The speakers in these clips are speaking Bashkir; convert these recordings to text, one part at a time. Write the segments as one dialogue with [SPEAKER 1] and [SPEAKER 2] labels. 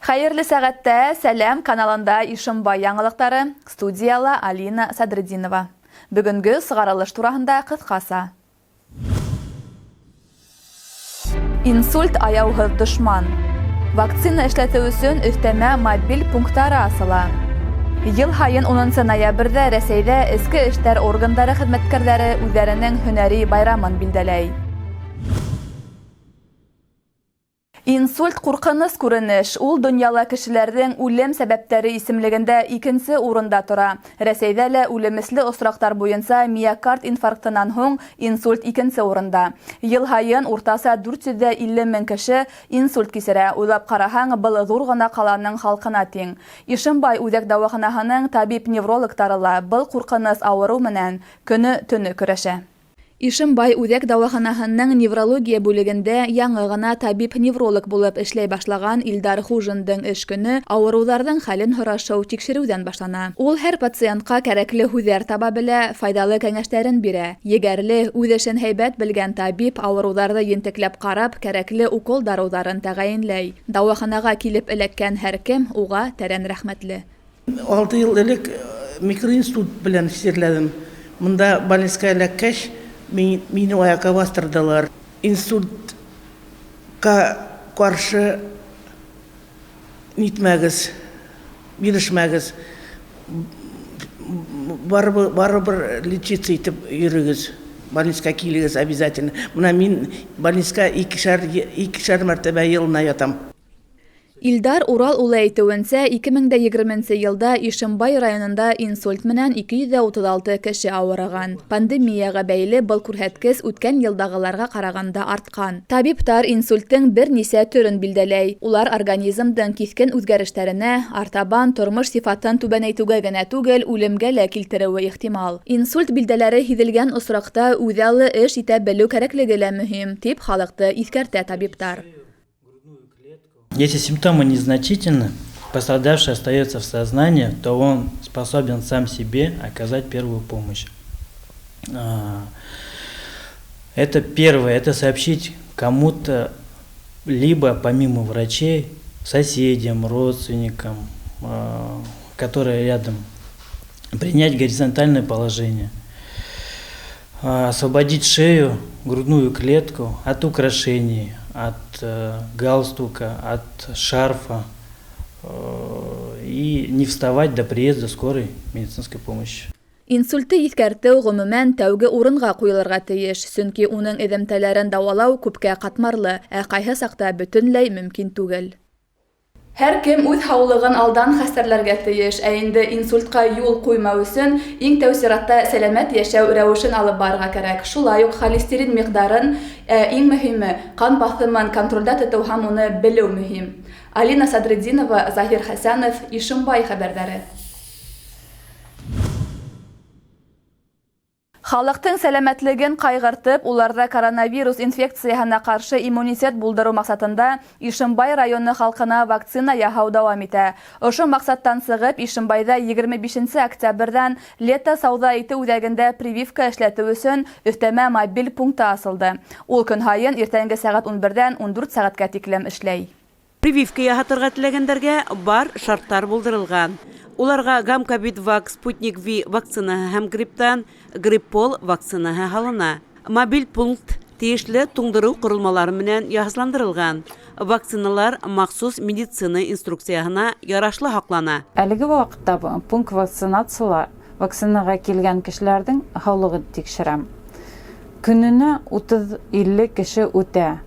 [SPEAKER 1] Хәйерле сәғәттә, Сәләм каналында Ишембай яңылыҡтары, студияла Алина Садретдинова. Бөгөнгө сығарылыш тураһында ҡыҫҡаса. Инсульт аяуһыҙ дошман. Вакцина эшләтеү өсөн өҫтәмә мобиль пункттары асыла. Йыл һайын 10 ноябрҙә Рәсәйҙә эске эштәр органдары хеҙмәткәрҙәре үҙҙәренең һөнәри байрамын билдәләй. Инсульт ҡурҡыныс күренеш. Ул донъяла кешеләрҙең үлем сәбәптәре исемлегендә икенсе урында тора. Рәсәйҙә лә үлемесле осраҡтар буйынса миокард инфарктынан һуң инсульт икенсе урында. Йыл һайын уртаса 450 мең кеше инсульт кисерә. Уйлап ҡараһаң, был ҙур ғына ҡаланың халҡына тиң. Ишембай үҙәк дауаханаһының табип-неврологтары ла был ҡурҡыныс ауырыу менән көнө-төнө көрәшә. Ишембай үҙәк дауаханаһының неврология бүлегендә яңы ғына табип-невролог булып эшләй башлаған Илдар Хужиндың эш көнө ауырыуҙарҙың хәлен һорашыу, тикшереүҙән башлана. Ул һәр пациентҡа кәрәкле һүҙҙәр таба белә, файҙалы кәңәштәрен бирә. Егәрле, үҙ эшен һәйбәт белгән табип ауырыуҙарҙы ентекләп ҡарап, кәрәкле укол дарыуҙарын тәғәйенләй. Дауаханаға килеп эләккән һәр кем уға тәрән рәхмәтле.
[SPEAKER 2] 6 йыл элек микроинсульт белән сирләдем. Мында больницаға эләккәс, мине аяҡҡа баҫтырҙылар. Инсультҡа ҡаршы нитмәгеҙ, бирешмәгеҙ. Барыбер лечиться итеп йөрөгөҙ. Больницаға килегеҙ обязательно. Бына мин больницаға икешәр мәртәбә йылына ятам.
[SPEAKER 1] Илдар Урал улы әйтеүенсә, 2020 йылда Ишембай районында инсульт менән 236 кеше ауырыған. Пандемияға бәйле был күрһәткес үткән йылдағыларға ҡарағанда артҡан. Табиптар инсульттың бер нисә төрөн билдәләй. Улар организмдың киҫкен үҙгәрештәренә, артабан тормош сифатын түбәнәйтеүгә генә түгел, үлемгә лә килтереүе ихтимал. Инсульт билдәләре һиҙелгән осраҡта үҙаллы эш итә белеү кәрәклеге лә мөһим, тип халыҡты иҫкәртә табиптар.
[SPEAKER 3] Если симптомы незначительны, пострадавший остается в сознании, то он способен сам себе оказать первую помощь. Это первое, это сообщить кому-то, либо помимо врачей, соседям, родственникам, которые рядом, принять горизонтальное положение, освободить шею, грудную клетку от украшений, от галстука, от шарфа и не вставать до приезда скорой медицинской помощи.
[SPEAKER 1] Инсультты иҫкәртеү ғөмүмән тәүге урынға ҡуйылырға тейеш, сөнки уның эҙемтәләрен дауалау күпкә ҡатмарлы, ә ҡайһы саҡта бөтөнләй мөмкин түгел. Һәр кем үҙ һаулығын алдан хәстәрләргә тейеш, ә инде инсультҡа юл ҡуймау өсөн иң тәү сиратта сәләмәт йәшәү рәүешен алып барырға кәрәк. Шулай уҡ холестерин миҡдарын, иң мөһиме, ҡан баҫымын контролдә тотоу һәм уны белеү мөһим. Алина Садретдинова, Заһир Хәсәнов, Ишембай хәбәрҙәре. Халыҡтың сәләмәтлеген ҡайғыртып, уларҙа коронавирус инфекцияһына ҡаршы иммунитет булдырыу маҡсатында Ишембай районы халҡына вакцина яһау дауам итә. Ошо маҡсаттан сығып, Ишембайҙа 25 октябрҙән Лето сауҙа итеү үҙәгендә прививка эшләтеү өсөн өҫтәмә мобиль пункты асылды. Ул көн һайын иртәнге сәғәт 11-дән 14 сәғәткә тиклем эшләй.
[SPEAKER 4] Прививка яһатырға теләгәндәргә бар шарттар булдырылған. Уларға Гамковид-Вак, Спутник Ви вакцинаһы һәм грипптан Гриппол вакцинаһы һалына. Мобиль пункт тейешле туңдырыу ҡоролмалары менән йыһазландырылған. Вакциналар махсус медицина инструкцияһына ярашлы һаҡлана.
[SPEAKER 5] Әлеге ваҡытта пункт вакцинацияла вакцинаға килгән кешеләрҙең һаулығын тикшерәм. Көнөнә 30-50 кеше үтә.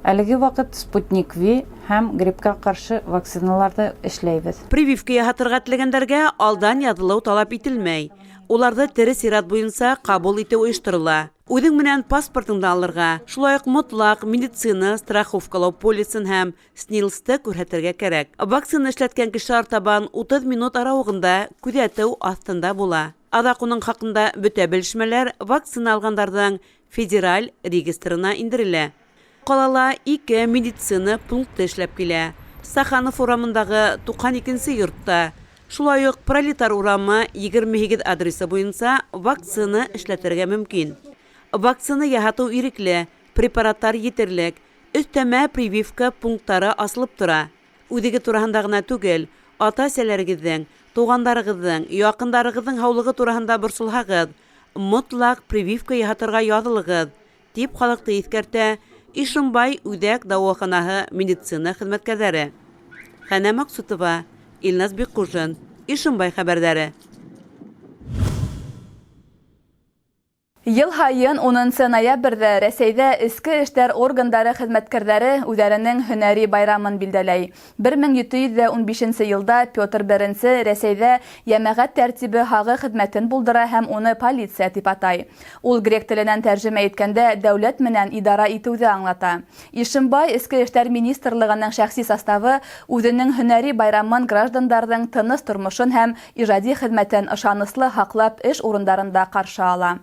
[SPEAKER 5] Әлеге ваҡыт Спутник Ви һәм гриппка ҡаршы вакциналарҙы эшләйбеҙ.
[SPEAKER 4] Прививка яһатырға теләгәндәргә алдан яҙылыу талап ителмәй. Уларҙы тере сират буйынса ҡабул итеү ойошторола. Үҙең менән паспортыңды алырға, шулай уҡ мотлаҡ медицина страховкалау полисын һәм СНИЛСты күрһәтергә кәрәк. Вакцина эшләткән кеше артабан 30 минут арауығында күҙәтеү аҫтында була. Аҙаҡ уның хаҡында бөтә белешмәләр вакцина алғандарҙың федераль регистрына индерелә. Ҡалала 2 медицина пункты эшләп килә. Стаханов урамындағы 92 йортта, шулай уҡ Пролетар урамы 28 адресы буйынса вакцина эшләтергә мөмкин. Вакцина яһатыу ирекле, препараттар етерлек, өҫтәмә прививка пункттары асылып тора. Үҙегеҙ тураһында ғына түгел, ата-әсәләрегеҙҙең, туғандарығыҙҙың, яҡындарығыҙҙың һаулығы тураһында борсолһағыҙ, мотлаҡ прививка яһатырға яҙылығыҙ, тип халыҡты иҫкәртә Ишембай үҙәк дауаханаһы медицина хеҙмәткәрҙәре. Хәнә Маҡсутова, Илназ Бикҡужин, Ишембай хәбәрҙәре.
[SPEAKER 1] Йыл һайын 10 ноябрҙә Рәсәйҙә эске эштәр органдары хеҙмәткәрҙәре үҙҙәренең һөнәри байрамын билдәләй. 1715 йылда Петр I Рәсәйҙә йәмәғәт тәртибе һағы хеҙмәтен булдыра һәм уны полиция тип атай. Ул грек теленән тәржемә иткәндә дәүләт менән идара итеүҙе аңлата. Ишембай Эске эштәр министрлығының шәхси составы үҙенең һөнәри байрамын граждандарҙың тыныс тормошон һәм ижади хеҙмәтен ышаныслы һаҡлап эш урындарында ҡаршы ала.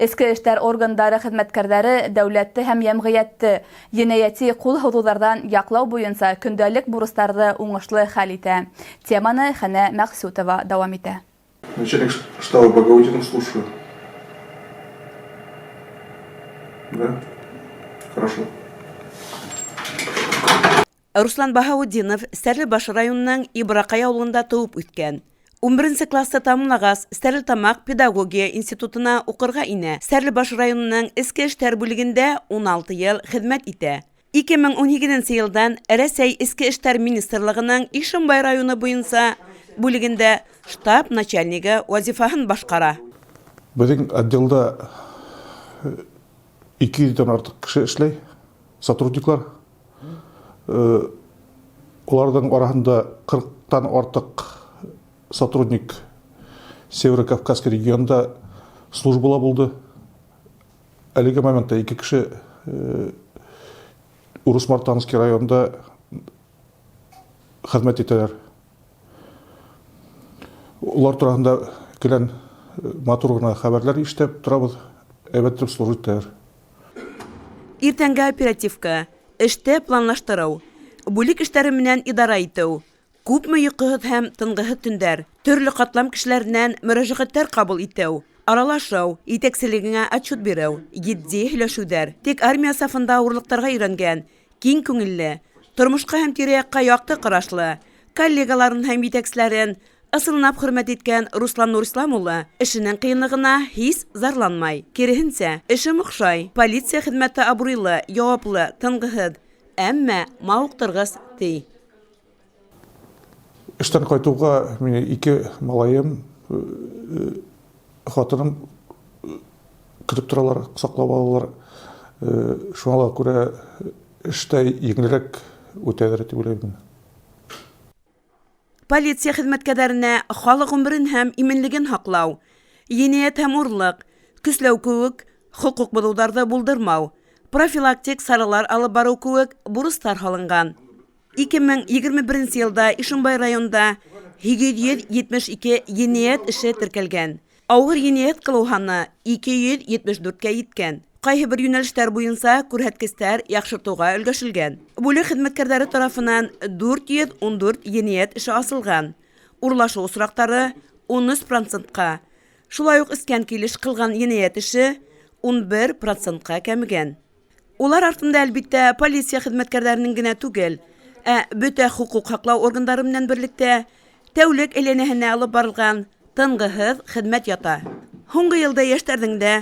[SPEAKER 1] Эске эштәр органдары хеҙмәткәрҙәре дәүләтте һәм йәмғиәтте енәйәти ҡул һуҙыуҙарҙан яҡлау буйынса көндәлек бурыстарҙы уңышлы хәл итә. Теманы Хәнә Мәҡсүтова дауам итә.
[SPEAKER 6] Начальник штаба Багаутдинов, слушаю. Да? Хорошо.
[SPEAKER 4] Руслан Баһаутдинов Стәрлебаш районының Ибраҡай ауылында тыуып үҫкән. 11 класты тамамлағас, Стәрлетамаҡ педагогия институтына уҡырға инә. Стәрлебаш районының эске эштәр бүлегендә 16 йыл хеҙмәт итә. 2018 йылдан Рәсәй Эске эштәр министрлығының Ишембай районы буйынса бүлегендә штаб начальнигы вазифаһын башҡара.
[SPEAKER 6] Беҙҙең отделда 200-дән артыҡ кеше эшләй, сотрудниклар. Уларҙың араһында 40-тан артыҡ сотрудник Северо-Кавказский регионда службала булды. Әлеге моментта 2 кеше Урус-Мартанский районда хеҙмәт итәләр. Улар тураһында килгән матур ғына хәбәрләр ишетеп торабыҙ, әйбәт итеп служить итәләр.
[SPEAKER 4] Иртәнге оперативка, эште планлаштырыу, бүлек эштәре менән идара итеү, күпме йоҡоһоҙ һәм тынғыһыҙ төндәр, төрлө ҡатлам кешеләренән мөрәжәғәттәр ҡабул итеү, аралашыу, етәкселегеңә отчет биреү, етди һөйләшеүҙәр. Тик армия сафында ауырлыҡтарға өйрәнгән, киң күңелле, тормошҡа һәм тирә-яҡҡа яҡты ҡарашлы, коллегаларын һәм етәкселәрен ысынлап хөрмәт иткән Руслан Нурислам улы эшенең ҡыйынлығына һис зарланмай. Киреһенсә, эшем оҡшай, полиция хеҙмәте абруйлы, яуаплы, тынғыһыҙ, әммә мауыҡтырғыс, ти.
[SPEAKER 6] Эштән ҡайтыуға мине 2 малайым, хатыным көтөп торалар, ҡосаҡлап алалар. Шуңа ла күрә эштә еңелерәк үтәлер тип уйлайым.
[SPEAKER 4] Полиция хеҙмәткәрҙәренә халыҡ ғүмерен һәм именлеген һаҡлау, енәйәт һәм урлыҡ, көсләү кеүек хоҡуҡ боҙоуҙарҙы булдырмау, профилактик саралар алып барыу кеүек бурыстар һалынған. 2021 йылда Ишембай районында 872 енәйәт эше теркәлгән. Ауыр енәйәт ҡылыу һаны 274-кә еткән. Ҡайһы бер йүнәлештәр буйынса күрһәткестәр яҡшыртыуға өлгәшелгән. Бүлек хеҙмәткәрҙәре тарафынан 414 енәйәт эше асылған. Урлашыу осраҡтары 13%-ҡа, шулай уҡ эскән килеш ҡылған енәйәт эше 11%-ҡа кәмегән. Улар артында әлбиттә полиция хеҙмәткәрҙәренең генә түгел, ә бөтә хоҡуҡ һаҡлау органдары менән берлектә тәүлек әйләнәһенә алып барылған тынғыһыҙ хеҙмәт ята. Һуңғы йылда йәштәрҙең дә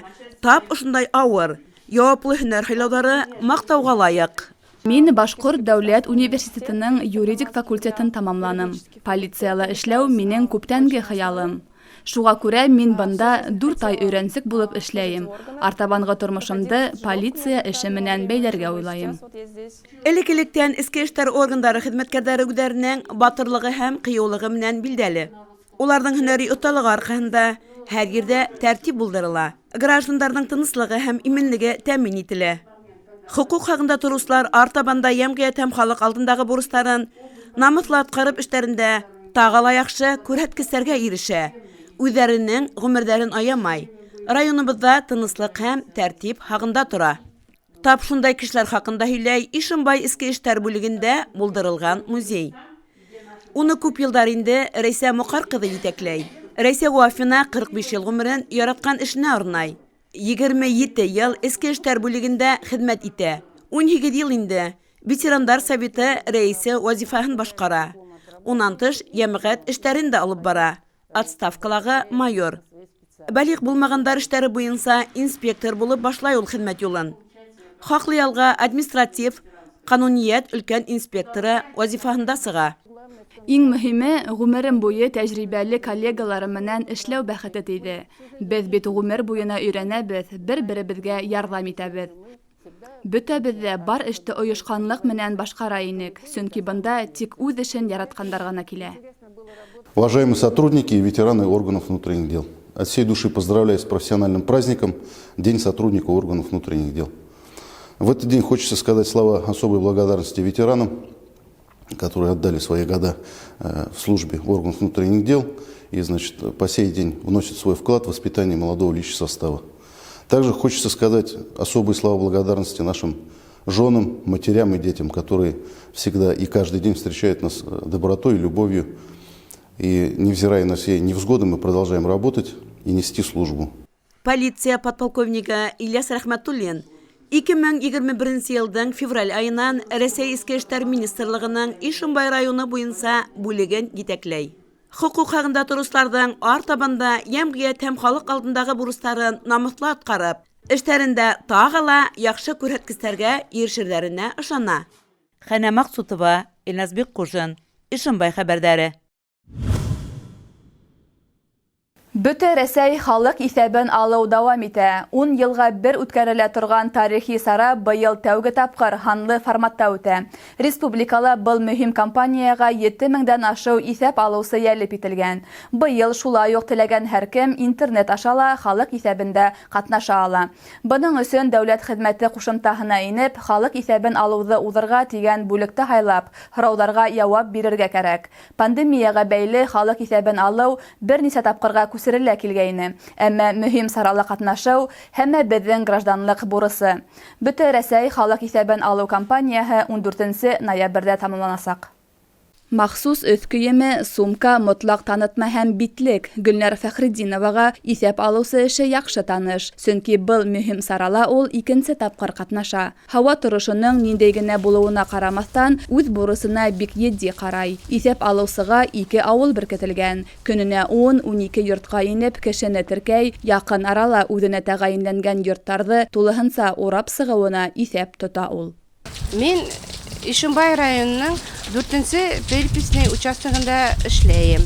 [SPEAKER 4] тап ошондай ауыр, яуаплы һөнәр һайлауҙары маҡтауға лайыҡ.
[SPEAKER 1] Мин Башҡорт дәүләт университетының юридик факультетын тамамланым. Полицияла эшләү минең күптәнге хыялым. Шуға күрә мин бында 4 ай өйрәнсек булып эшләйем. Артабанғы тормошомдо полиция эше менән бәйләргә уйлайым.
[SPEAKER 4] Элек-электән эске эштәр органдары хеҙмәткәрҙәре үҙҙәренең батырлығы һәм ҡыйыулығы менән билдәле. Уларҙың һөнәри оҫталығы арҡаһында һәр ерҙә тәртип булдырыла. Граждандарҙың тыныслығы һәм именлеге тәьмин ителә. Хоҡуҡ хаҡында тороусылар артабан да йәмғиәт һәм халыҡ алдындағы бурыстарын намыҫлы атҡарып эштәрендә тағы ла яҡшы күрһәткестәргә ирешә. Үҙҙәренең ғүмерҙәрен аямай. Районыбыҙҙа тыныслыҡ һәм тәртип һағында тора. Тап шундай кешеләр хаҡында һөйләй Ишембай эске эштәр бүлегендә булдырылған музей. Уны күп йылдар инде Рәйсә Муҡар ҡыҙы етәкләй. Рәйсә Вафина 45 йыл ғүмерен яратҡан эшенә арнай. 27 йыл эске эштәр бүлегендә хеҙмәт итә. 18 йыл инде Ветерандар советы рәисе вазифаһын башҡара. Унан тыш, йәмәғәт эштәрен дә алып бара. Отставкалағы майор. Балиғ булмағандар эштәре буйынса инспектор булып башлай ул хеҙмәт юлын. Хаҡлы ялға административ ҡануниәт өлкән инспекторы вазифаһында сыға.
[SPEAKER 1] Иң мөһиме, ғүмерем буйы тәжрибәле коллегаларым менән эшләү бәхете тейҙе. Беҙ бит ғүмер буйына өйрәнәбеҙ, бер-беребеҙгә ярҙам итәбеҙ. Бөтәбеҙ ҙә бар эште ойошҡанлыҡ менән башҡара инек, сөнки бында тик үҙ эшен яратҡандар ғына килә.
[SPEAKER 7] Уважаемые сотрудники и ветераны органов внутренних дел, от всей души поздравляю с профессиональным праздником День сотрудника органов внутренних дел. В этот день хочется сказать слова особой благодарности ветеранам, которые отдали свои года в службе органов внутренних дел и, значит, по сей день вносят свой вклад в воспитание молодого личного состава. Также хочется сказать особые слова благодарности нашим женам, матерям и детям, которые всегда и каждый день встречают нас добротой и любовью. И невзирая на все невзгоды, мы продолжаем работать и нести службу.
[SPEAKER 4] Полиция подполковнигы Ильяс Рәхмәтуллин 2021 йылдың февраль айынан Рәсәй Эске эштәр министрлығының Ишембай районы буйынса бүлеген етәкләй. Хоҡуҡ һағында тороусыларҙың артабан да йәмғиәт һәм халыҡ алдындағы бурыстарын намыҫлы атҡарып, эштәрендә тағы ла яҡшы күрһәткестәргә ирешерҙәренә ышана. Хәнә Маҡсутова, Илназ Бикҡужин, Ишембай хәбәрҙәре.
[SPEAKER 1] Бөтә Рәсәй халыҡ иҫәбен алыу дауам итә. 10 йылға бер үткәрелә торған тарихи сара быйыл тәүге тапҡыр һанлы форматта үтә. Республикала был мөһим кампанияға 7000-дән ашыу иҫәп алыусы йәлеп ителгән. Быйыл шулай уҡ теләгән һәр кем интернет аша ла халыҡ иҫәбендә ҡатнаша ала. Бының өсөн дәүләт хеҙмәте ҡушымтаһына инеп, халыҡ иҫәбен алыуҙы уҙырға тигән бүлекте һайлап, һорауҙарға яуап бирергә кәрәк. Пандемияға бәйле халыҡ иҫәбен алыу бер нисә тапҡырға күсерелә килгәйне. Әммә мөһим сарала ҡатнашыу һәммәбеҙҙең гражданлыҡ бурысы. Бөтә Рәсәй халыҡ иҫәбен алыу кампанияһы 14 ноябрҙә тамамланасаҡ. Махсус өҫ кейеме, сумка, мотлаҡ танытма һәм битлек. Гөлнар Фәхретдиноваға иҫәп алыусы эше яҡшы таныш, сөнки был мөһим сарала ул икенсе тапҡыр ҡатнаша. Һауа торошоноң ниндәй генә булыуына ҡарамаҫтан, үҙ бурысына бик етди ҡарай. Иҫәп алыусыға 2 ауыл беркетелгән. Көнөнә 10-12 йортҡа инеп, кешене теркәй, яҡын арала үҙенә тәғәйенләнгән йорттарҙы тулыһынса урап сығыуына иҫәп тота ул.
[SPEAKER 8] Мин Ишембай районының 4-нсе переписный участогында эшләйем.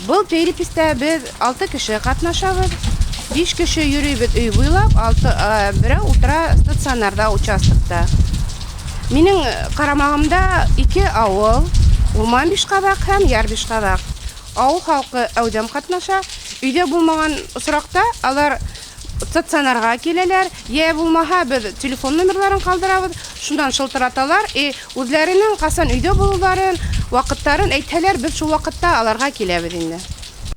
[SPEAKER 8] Был переписта беҙ 6 кеше ҡатнашабыҙ. 5 кеше йөрөйбөҙ өй буйлап, 6 берәү ултыра стационарҙа участокта. Минең ҡарамағымда 2 ауыл, Урман Бишҡабаҡ һәм Яр Бишҡабаҡ. Ауыл халҡы әүҙем ҡатнаша. Өйҙә булмаған осраҡта алар стационарға киләләр, йә булмаһа беҙ телефон номерларын ҡалдырабыҙ, шунан шылтыраталар, үҙләренең ҡасан өйҙә булыуҙарын, ваҡыттарын әйтһәләр, беҙ шул ваҡытта аларға киләбеҙ инде.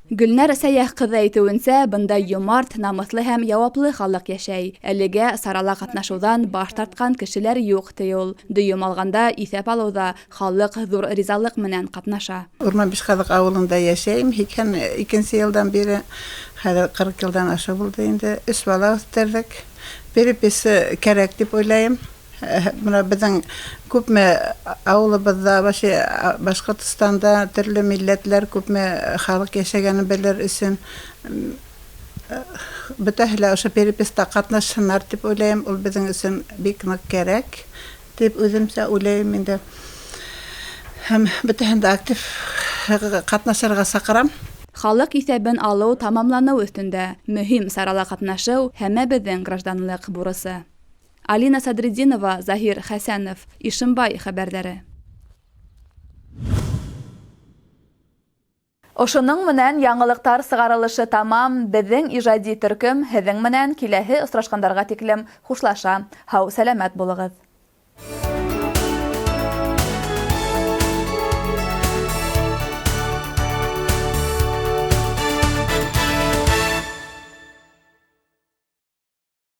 [SPEAKER 1] Гөлнар Сәйәх ҡыҙы әйтеүенсә, бында йомарт, намыҫлы һәм яуаплы халыҡ йәшәй. Әлегә сарала ҡатнашыуҙан баш тартҡан кешеләр юҡ, ти ул. Дөйөм алғанда иҫәп алыуҙа халыҡ ҙур ризалыҡ менән ҡатнаша.
[SPEAKER 9] Урман Бишҡаҙыҡ ауылында йәшәйем. 82 йылдан бире, хәҙер 40 йылдан ашыу булды инде. 3 бала үҫтерҙек. Переписи кәрәк тип уйлайым. Бына беҙҙең күпме ауылыбыҙҙа, вообще Башҡортостанда төрлө милләтләр, күпме халыҡ йәшәгәнен белер өсөн бөтәһе лә ошо переписта ҡатнашһыннар тип уйлайым. Ул беҙҙең өсөн бик ныҡ кәрәк тип үҙемсә уйлайым инде. Һәм бөтәһен дә актив ҡатнашырға саҡырам.
[SPEAKER 1] Халыҡ иҫәбен алыу тамамланыу өҫтөндә. Мөһим сарала ҡатнашыу һәммәбеҙҙең гражданлыҡ бурысы. Алина Садретдинова, Заһир Хәсәнов, Ишембай хәбәрҙәре. Ошоноң менән яңылыҡтар сығарылышы тамам. Беҙҙең ижади төркөм һеҙҙең менән киләһе осрашҡандарға тиклем хушлаша. Һау сәләмәт булығыҙ.